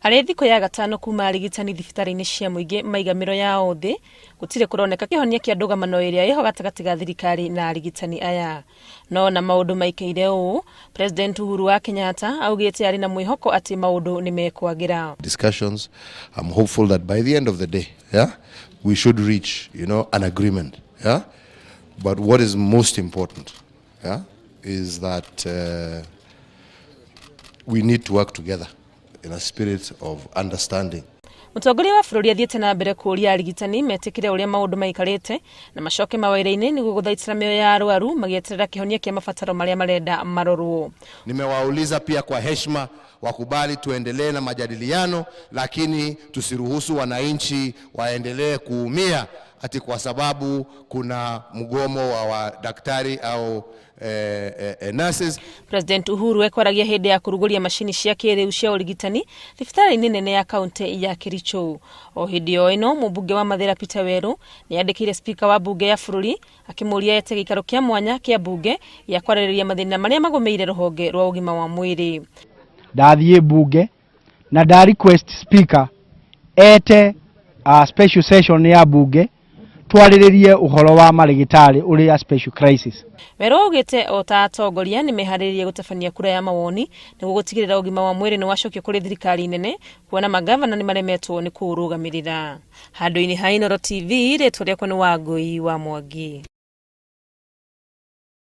Arĩ thikũ ya gatano kuma arigitani thibitarĩ-inĩ cia mũingĩ maiga mĩro yao thĩ, gũtirĩ kũroneka kĩhonia kĩa ndũgamano ĩrĩa ĩho gatagatĩ ga thirikari na arigitani aya. No ona maũndũ maikaire ũũ, President Uhuru wa Kenyatta augĩte arĩ na mwĩhoko atĩ maũndũ nĩ mekwagĩra. Discussions, I'm hopeful that by the end of the day, yeah, we should reach, an agreement, yeah. But what is most important, yeah, is that we need to work together in a spirit of understanding. Mũtongoria wa bũrũri athiĩte na mbere kũũria arigitani metĩkĩre ũrĩa maũndũ maikarĩte na macoke mawĩra-inĩ nĩguo gũthaitĩra mĩoyo ya arwaru magĩeterera kĩhonia kĩa mabataro marĩa marenda marorwo. Nimewauliza pia kwa heshima wakubali tuendelee na majadiliano, lakini tusiruhusu wananchi waendelee kuumia ati kwa sababu kuna mgomo wa wadaktari au nurses. President Uhuru ekwaragia hĩndĩ ya kũrugũria macini cia kĩrĩu cia ũrigitani thibitarĩ-inĩ nene ya kaunti ya Kericho. O hĩndĩ o ĩno, mũmbunge wa Mathĩra Peter Weru nĩ andĩkĩire spika wa mbunge ya bũrũri akĩmũria ete gĩikaro kĩa mwanya kĩa mbunge gĩa kwarĩrĩria mathĩna marĩa magũmĩire rũhonge rwa ũgima wa mwĩrĩ. Ndathiĩ mbunge na nda request speaker ete special session ya mbunge twarĩrĩrie ũhoro wa marĩgĩtarĩ ũrĩa special crisis. Weru augĩte o ta atongoria nĩ meharĩrĩrie gũtabania kura ya mawoni nĩguo gũtigĩrĩra ũgima wa mwĩrĩ nĩ wacokio kũrĩ thirikari nene, kuona magavana nĩ maremetwo nĩ kũũrũgamĩrĩra. Handũ-inĩ ha Inooro TV, rĩtwa rĩakwa nĩ Wangũi wa Mwangi.